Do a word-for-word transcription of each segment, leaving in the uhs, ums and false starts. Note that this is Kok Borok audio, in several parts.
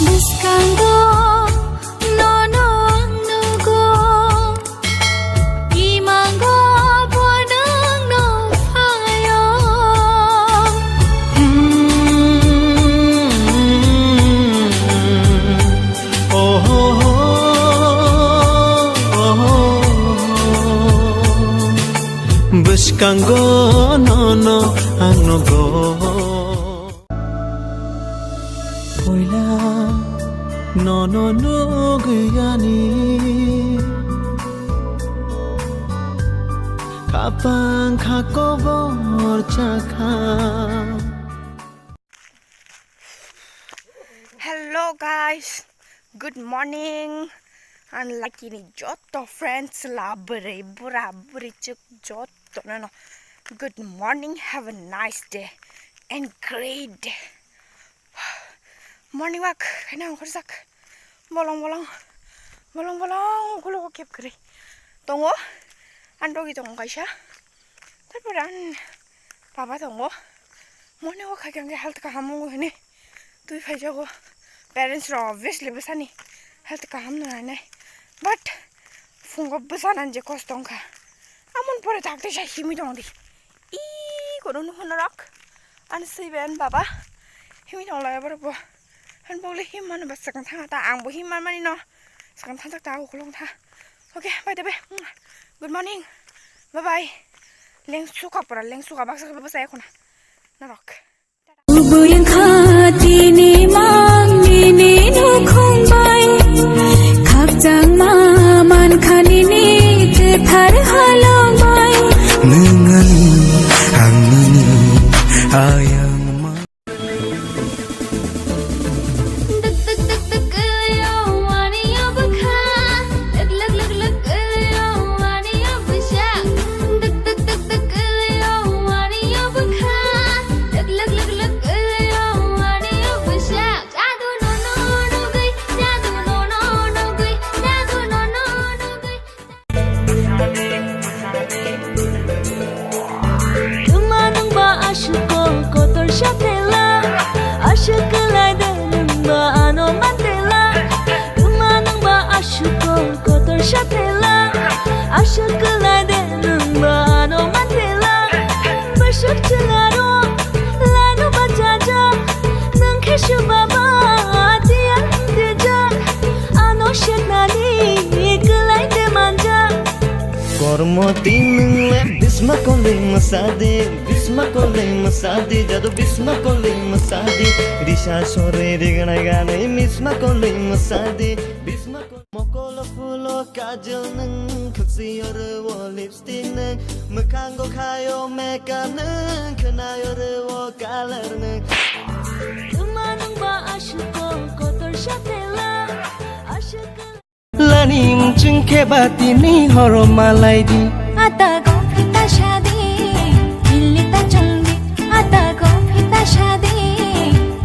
Bwskango nono ang nugo, imango bo nwngno phaio. Hmm. Oh, oh, oh, oh, oh. Bwskango nono ang nugo. Puila nono nugwi ani khapang kha kobor chakha. Hello guys, good morning. Ang lakini joto friends la bwrwi bura bwrwi chuk joto nono good morning, have a nice day and great day. Morning walk khaina ongkhorjak. Bolong bolong, bolong bolong, ukhulugo kep kwrwi tongo. Ang dogwi tongo kaisa. Tarpore ang baba tongo. Morning walk khaikhe health kaham wngo hwnwi twi phaijago. Parents rok obviously bwsani health kaham no nainai. But phungo bwsana je kosto wngkha. Amon pore dakti sai himwi tongdi. Ii, kono nuhuna rok. Ani sui ben baba. Himwi tong lai borok bo. Han bokle him mano ba sakang thang ta ang bo him man mani no. Sakang thang ta ukulung tha. Okay, bye bye. Good morning. Bye bye. Leng suka pura, leng suka baksa baksa ya khuna. Narok. Kubuyang khatini mang nini nukhung bai. Khakchang ma man khani ni te thar halong bai. Nungan ang nini ayang ma. Tuma nwngba aswk kok kotor satela, aswk kwlai de nwngba ano mantela. Tuma nwngba aswk kok kotor satela, aswk kwlai de nwngba ano mantela. Bwswk chwngaro laino bachajak, nwng khe swbaba tiyang tejak, ano seknani kwlai de manjak. Kormo tin nwng le bisma koloi mwsa de, bisma koloi mwsa de, jadu bisma koloi mwsa de, risa sore rignai ganai misma koloi mwsa de, bisma kol-, mokolo phulo kajal nwng, khwsio rwo lipstick nwng, mwkhango khaio makeup nwng, khwnaio rwo color nwng. Tuma nwngba aswk kok kotor satela, aswk Lani mchung khe ba tini horo malai di. Ata go phita shadi, hilli ta chungdi. Ata go phita shadi,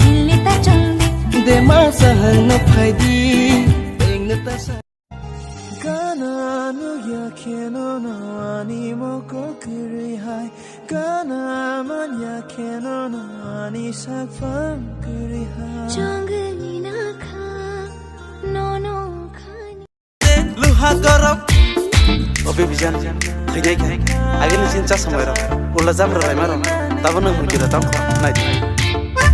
hilli ta chungdi. Dema sahar no phai di, eng no ta sa. Gana nugya kheno no ani moko kwrwi hai. Gana manya kheno no ani saphang kwrwi hai. Chongni nakha, nono khani. Luha gorok. O baby jan, khainai khe. Agini sin cha samai rok. Ula jam rok laima rok. Tabo nang hurkira tam kho. Nai.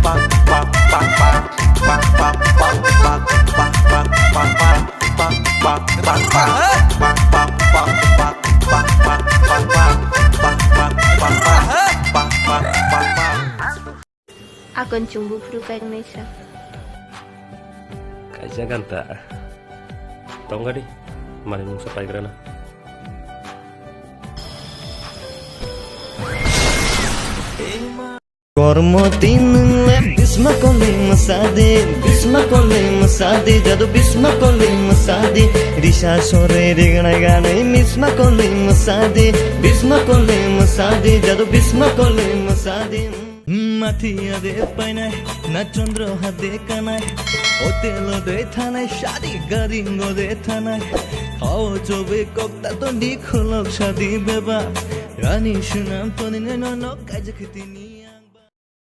Pak, pak, pak, pak. Pak, pak, pak, pak. Akon chumbu phuru kainai sa. Kaisa ganta. Tongadi, mani mungsa paigrana. Kormo tin nwng le bisma koloi mwsa de, bisma koloi mwsa de, jadu bisma koloi mwsa de, risa sore rignai ganai misma koloi mwsa de, bisma koloi mwsa de, jadu bisma koloi mwsa de. Mathia de painai, na chondro ha de kanai, hotel o de thanai, shadi garingo de thanai, khao chobe kokta to ni kholok shadi beba, rani sunam to ni no no kaja khitini.